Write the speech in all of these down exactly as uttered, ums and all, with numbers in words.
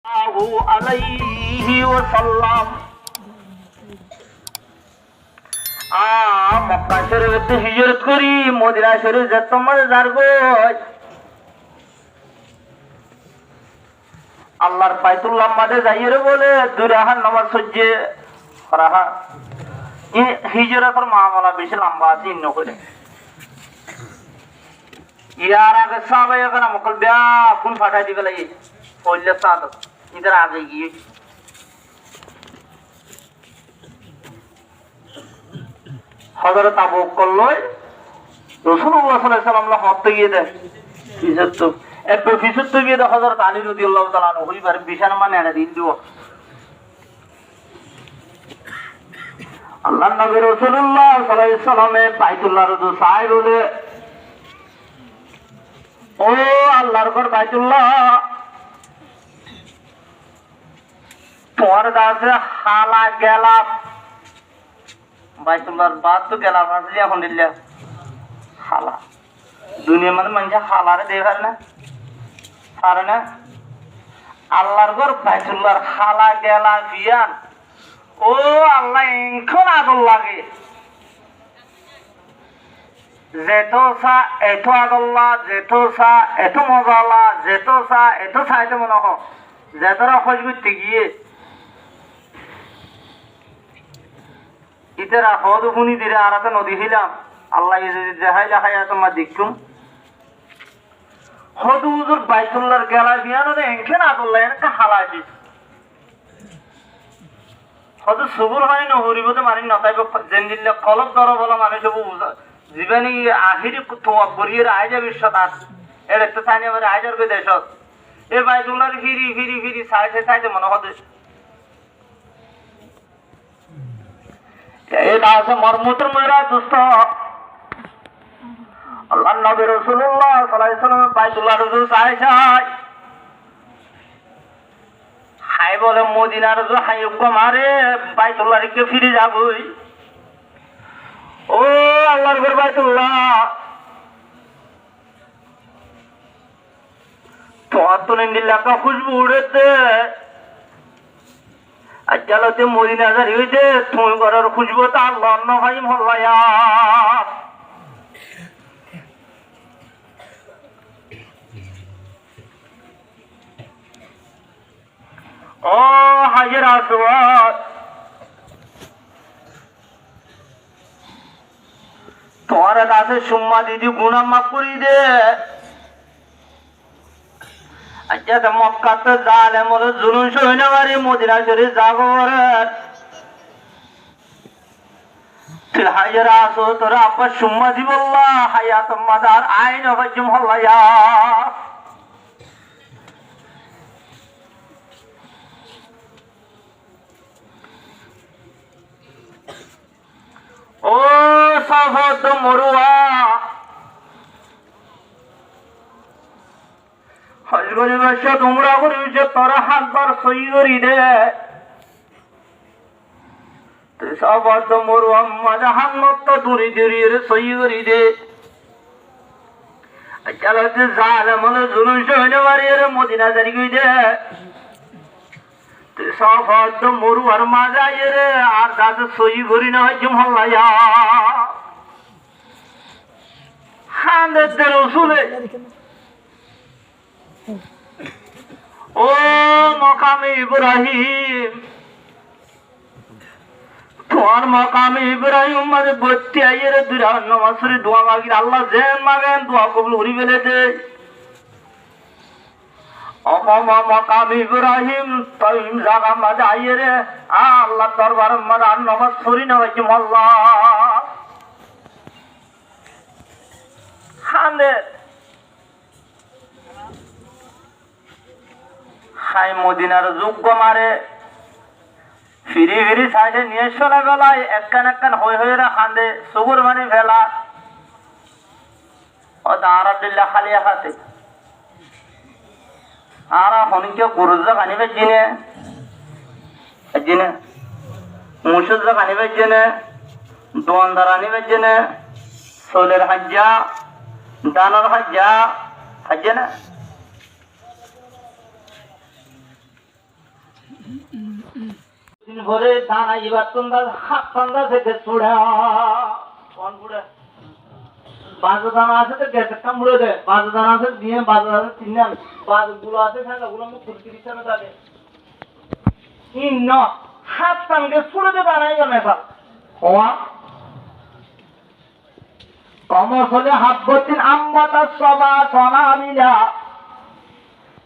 Sallallahu alaihi wasallam. Añí Mokka Córifottú hijrot gorí Modina Córif zettót mazé zargói. Allar Baitullar mazé zaiyóre bóle dui rakát nomaz foijjé. Hó rakát? Hijrotor mamala beci lamba asé, ín no hoilé. Yar age sáhabaye keram ókkol beggún fathái di félaiye. Foila sáñt, ítar age giyé. Hozorot Abu Bokkor loi Rosulullah sallallahu alaihi wasallam loi hoñtté giyé dé. Fisóttu. Ebbe fisóttu giyé dé Hozorot Ali rodiyallahu taala anhu, ibáre bisána mane eçe dil dibo. Allar nobi Rosulullah sallallahu alaihi wasallame Baitullar uzu sai bóle, "Ó Allar gór Baitullah, tuáñr dase hala gelaf." Baitullar baáttu gelaf asé dé, ehón dilla hala. Duniyar mazé maincé halaré dei fare né? Fare né? Allar gór Baitullar hala gelaf yián, ó Allah, enkán ador lage. Zetó sa etó ador la, zetó sa etó moza la, zetó sa etó saité mone hoó. Zetóre hóc goitté giyé, ítara hoóde fúni diyé, añára to no dekílam. Allah ye zodi deháile háyator mazé dekkúm. Hoóde huzur Baitullar gelaf yián ore enkán ador la, enkán hala asé. Hoóde subur faní no foribó de manúic no táibo, zendilla kolob dóro bola manúic óibo buzá. Zibá niki ahíri tuwaf gorí ore aái zaibo biccót ar. Eçe to táni abar aái zargói decót. E Baitullar firi, firi, firi, sai, sai, saite mone hoóde. Eta asé mormotor moira dusto. Allar nobi Rosulullah sallallahu alaihi wasallam Baitullar uzu sai sai. Hái bóle Modinar uzu hái uggúa mare, Baitullar ikká firi zagói. Ó Allar gór Baitullah. Tuáñttún endilla ekká kúcbu uçér dé. Aijja lóti Modina zari óiye dé, tuñí gorór kúcbu ot Allah no faiyum hollá yá. Ó Hajar Aswad, tuáñre dase cumma di di guná maf gorí de. Aijja de Mokkattú zalem ókkole zulum sói no fari Modina Corif zagói. Tui Hajar Aswad, tore abbá cumma dibolla, hayator mazé ar aái no faijjum hollá yá. Ó Safa de Morwa, hoj gorí baccá umra gorí baccá tore hát bar sóiyi gorí de. Tui Safa de Morwar mazé hát nottú duri duri ore sóiyi gorí de. Aijja lóti zalem ókkole zulum sói no fari ore Modina zari goi de. Tui Safa de Morwar mazé aiyóre ar dase sóiyi gorí no faijjum hollá yá. Hánde de Rosule. Ó Makame Ibrahim, tuáñr Makame Ibrahim mazé boittí aiyóre dui rakát nomaz forí dua magir, Allah zen magen dua kobul gorí fele de. Ó mo, mo, Makame Ibrahim, toi zagar mazé aiyóre Allar dorbar mazé ar nomaz forí no faijjum hollá. Hánde. Hái Modinar uzu uggúa mare, firi firi saile niyot cóle belai ekkán ekkán hoi hoi ore hánde, sukor faní fela. Ó de añárar dilla háli háte. Añára honikka gurur zok aní faijjí né? Faijjí né? Mucór zok aní faijjí né? Duandar aní faijjí né? Soler haijja, danor haijja, faijjí né? Din fore dana ibar tun das, hát tan das ges fure. Kuan fure? Bazo dana asé de ges ekkán fure de. Bazo dana asé de, bazo asé tinnán. Bazo gulo asé, sáda gulo muk kurkuri sáda dage. Inno hát tan ges fure de dana ibar mesal. Howa. كمثل حبة أنبتت سبع سنابل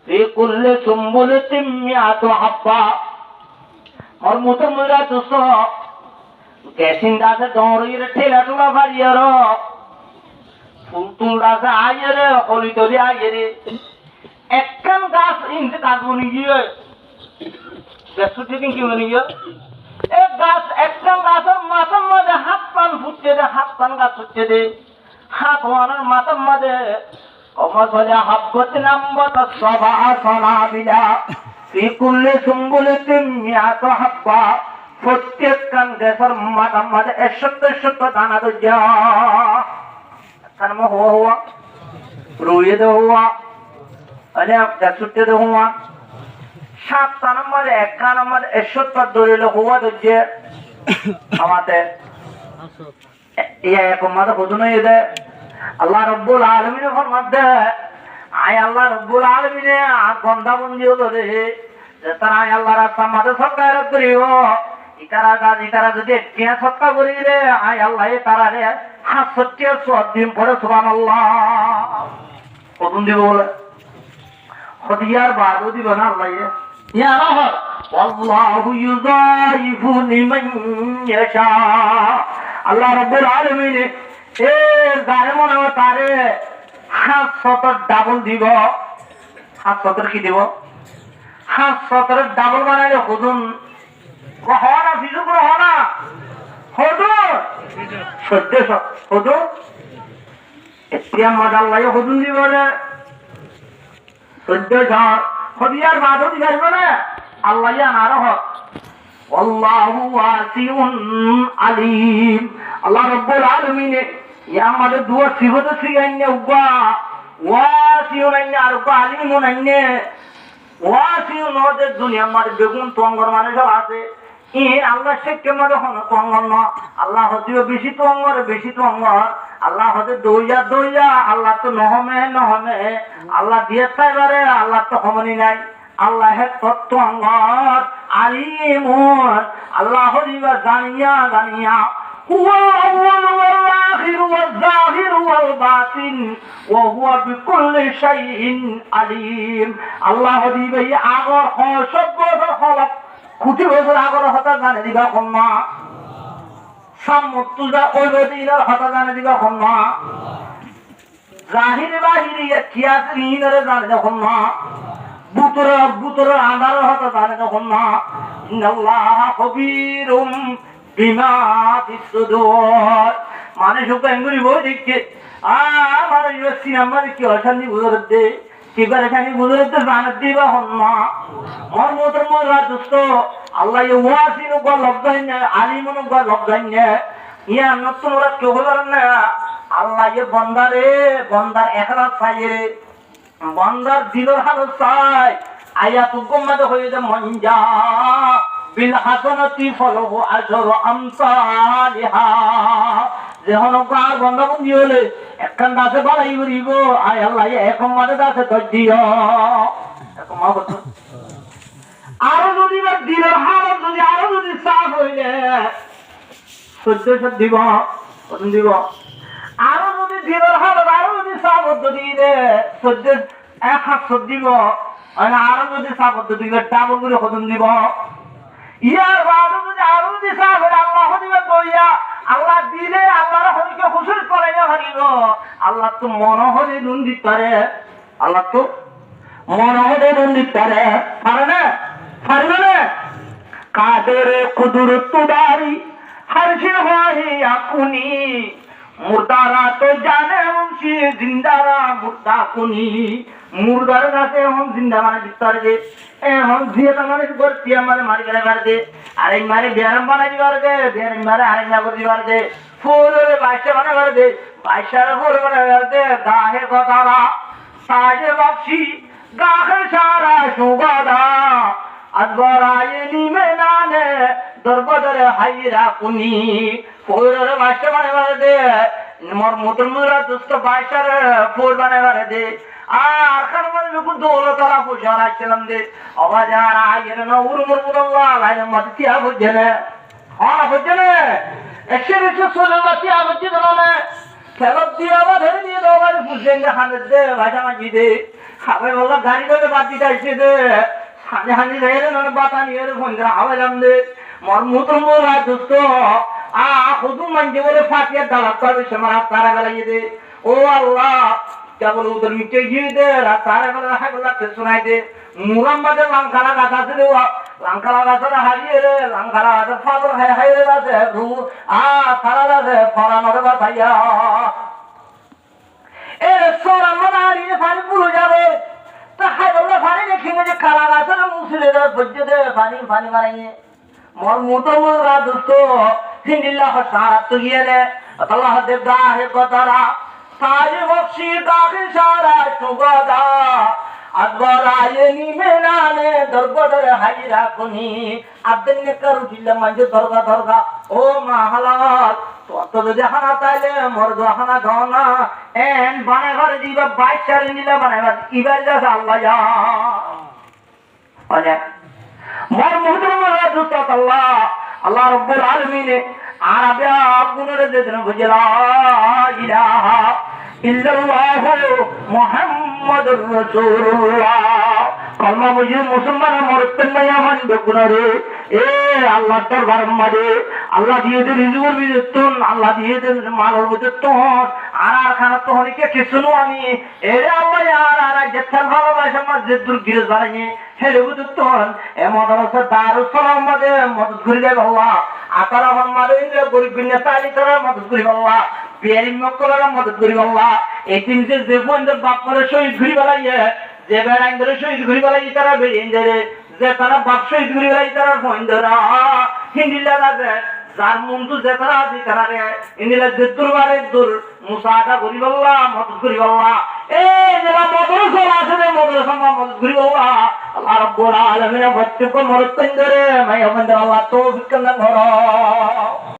في كل سنبلة مائة حبة. Mor muhtarom dustó, gesin dase doñr óiyore, thela thula fariyore, ful tul dase aiyore, holi toli aiyore, ekkán gas indi gas boni giyé. Gas futtí din ki boni giyé? E gas, ekkán gasor matár maze hát tan futtí de, hát tan gas futtí de. Há, tuáñrar matár maze, كمثل حبة أنبتت سبع سنابل في كل سنبلة مائة حبة. Fottíkkán gasór matár maze ekcót ekcót dana dóijja. Ekkán maze howa howa, ruiye de howa, ene gas futtí de howa. Háttánor maze ekkánor maze ekcót dórile howa dóijje. Amate Iya ek maze hodún óiye de. Allah Rabbul Alamine formadde, añí Allah Rabbul Alamine añár bonda bondi ólore, ze tará añí Allar rastar maze sodaka goríbo, itará, itará zodi ek tiañ sodaka goríle, añí Allaye tarare háñt cót tiañ sowab dim, fore Subhanallah. Hodún dibo bole? Hodiyar baade dibo na Allaye? Yar añára hoó, والله يضاعف لمن يشاء. Allah Rabbul Alamine e zare mone hoó tare háñt cótor double dibo. Háñt cótor ki dibo? Háñt cótor double banaile hodún? Hoó na, fizuk hoó na. Hodún? Soiddó cót. Hodún? Etiyar maze Allaye hodún dibo de? Soiddó cót. Hodiyar baade di faribo na? Allaye añára hoó, والله واسع عليم. Allah Rabbul Alamine yar maze duwá sifot siga ainne, uggwá wasiun ainne, ar uggwá alimun ainne. Wasiun hoó de duniyar maze beggún tuwangor manúic ól asé. Iín Allar cékke maze hono tuwangor no. Allah hoó de beci tuwangor, beci tuwangor. Allah hoó de doiya, doiya. Allattú no home, no home. Allah diyé táibar, Allattú homoni nai. Allah hé tottu angor, alimun, Allah hoiba zaniya, zaniya. هو الأول والآخر والظاهر والباطن وهو بكل شيء عليم. Allah hoiba agor, hoó, sob bosór, holok, kuti bosór agor hotá zane diba hon na? Sammottu za óibo de inor hotá zane diba hon na? Zahiri bahiri ki asé, inore zane de hon na? Bútore, bútore andar hotá zane de hon na? إن الله خبير بما في الصدور. Manúic uggwá engori boi deikké, a, manúic uggwá sinar maze ki ocánti guzare de, ki perecani guzare de, zane diba hon na? Mor muhtarom dustó, Allaye wasiun uggwá lofz ainne, alimun uggwá lofz ainne. Yián ottu murad ki hoibar na? Allaye bondare, bondar ehlas saiyore, bondar dilor hálot sai. Ayat uggwá maze hoiye de, من جاء بالحسنة فله عشر أمثالها. Ze hono uggwá añár bonda bondi óile ekkán dase bálai goribo, añí Allaye ek maze dase doc diyum. Ek maze doc. Aró zodi ibar dilor hálot zodi aró zodi saf óile, soiddó cót dibo, hodún dibo? Aró zodi dilor hálot aró zodi saf óito dile, soiddó, ek háñt cót dibo. Mane aró zodi saf óito dile, double gori hodún dibo? Yar baade zodi aró zodi saf óile, Allah hoiba doiya, Allah dile, Allahr honikka husur gorai no faribo. Allattú mone hoile loan di fare. Allattú mone hoile loan di fare, fare né? Faribo né? قادر قدرت داری، هر چه خواهی کنی. مردہ را تو جان بخشی، زندہ را مردہ کنی. Murdare dase ehón zinda banai di fare de, ehón ziyeta manúic uggwáre tiyar maze mari felai fare de, areimare beram banai di fare de, beraimare areimma gori di fare de, foóilore bacca banai fare de, baccare foóil banai fare de, gahé gazala, Taje bafshi, gahé sára shugada, Azbar aye nime nane, dorbodore háiye rakúni. Foóirore bacca banaibar de, mor muhtorom dustó, baccar foóir banaibar de. Ar kán mane beggún doulot ala foóir accílam de. Ó bái, zara aiyóre no, urumor mudolla lainor mazé tiya foijjé ne. Há, foijjé ne. Ekcó beci solilla tiya foijjé de ne. Telot diya ba dhori diye de, ó bái, fuijjé de, hane de, bacca maijjé de. Hábaibolla gari dóre bad dite aiccé de. Hane hane zaiyóre nane bát aniyóre fondora hábailam de. Mor muhtorom dustó, a, hodún maincé bóle Fatihar dalat faibo, se mara tara felaiyé de. Ó Allah, kebol udor micce giyé de, rasta hára gele háibolla kessú nai de. Murar mazé langkala gas asé de, wa, langkala gasóre háiyore, langkala gasór fador hái háiyore asé, ru, a, tara asé, foran ore basaiya. E, soran mazé háiyore fani bul ói zaibo. Te háibolla fani dekí de kala gasóre musile de, foijjé de, fani, fani maraiyé. Mor muhtorom dustó, híndilla hoó, sára tui giyé ne, Allah de gahe gotara, sári bokshi gahe sára shugada, azbar aye nime nane, dorbodore háiye rakúni. Adde nekkar uthilla maincé dorga dorga, ó ma halal, tuáñttu zodi hána táile, more zodi hána do na, en banaibar de iba baccar híndilla banaibar, ibar zase Allah ya. Mane, mor muhtorom dustó, Allah, Allah Rabbul Alamine añára beggúnore zedin hoiyé, "La ilaha illallahu Muhammadur Rasulullah." Kolma foijjé musolman morotfua maiyafuain beggúnore, e Allahr dorbar mazé, Allah diyé de rizikor bútottún, Allah diyé de malor bútottún, añárar kanottú honikka kessú no aní, ere Allah, añárar zeddúr bálabacar mazé zeddúr girós banaiyé, hér bútottún e modorasa Darus Salam mazé modot gorí dibálla, atará hon mazé indira gorib guinna táile ítarare modot goríballa, biyarim ókkolore modot goríballa, etim ze ze fuaindor bafore cóhid gorí felaiyé, ze beçaindore cóhid gorí felaiyé ítarar beçaindore, ze tarar baf cóhid gorí felaiyé ítarar fuaindore, híndilla zase zar muntu ze tara asé ítarare, híndilla zeddúr fare eddúr musaada goríballa, modot goríballa. E, zibá modorasa asé de, modorasar mazé modot goríballa. Allah Rabbul Alamine fottíkka morotfua indore, maiyafuaindore Allah toufik dan goró.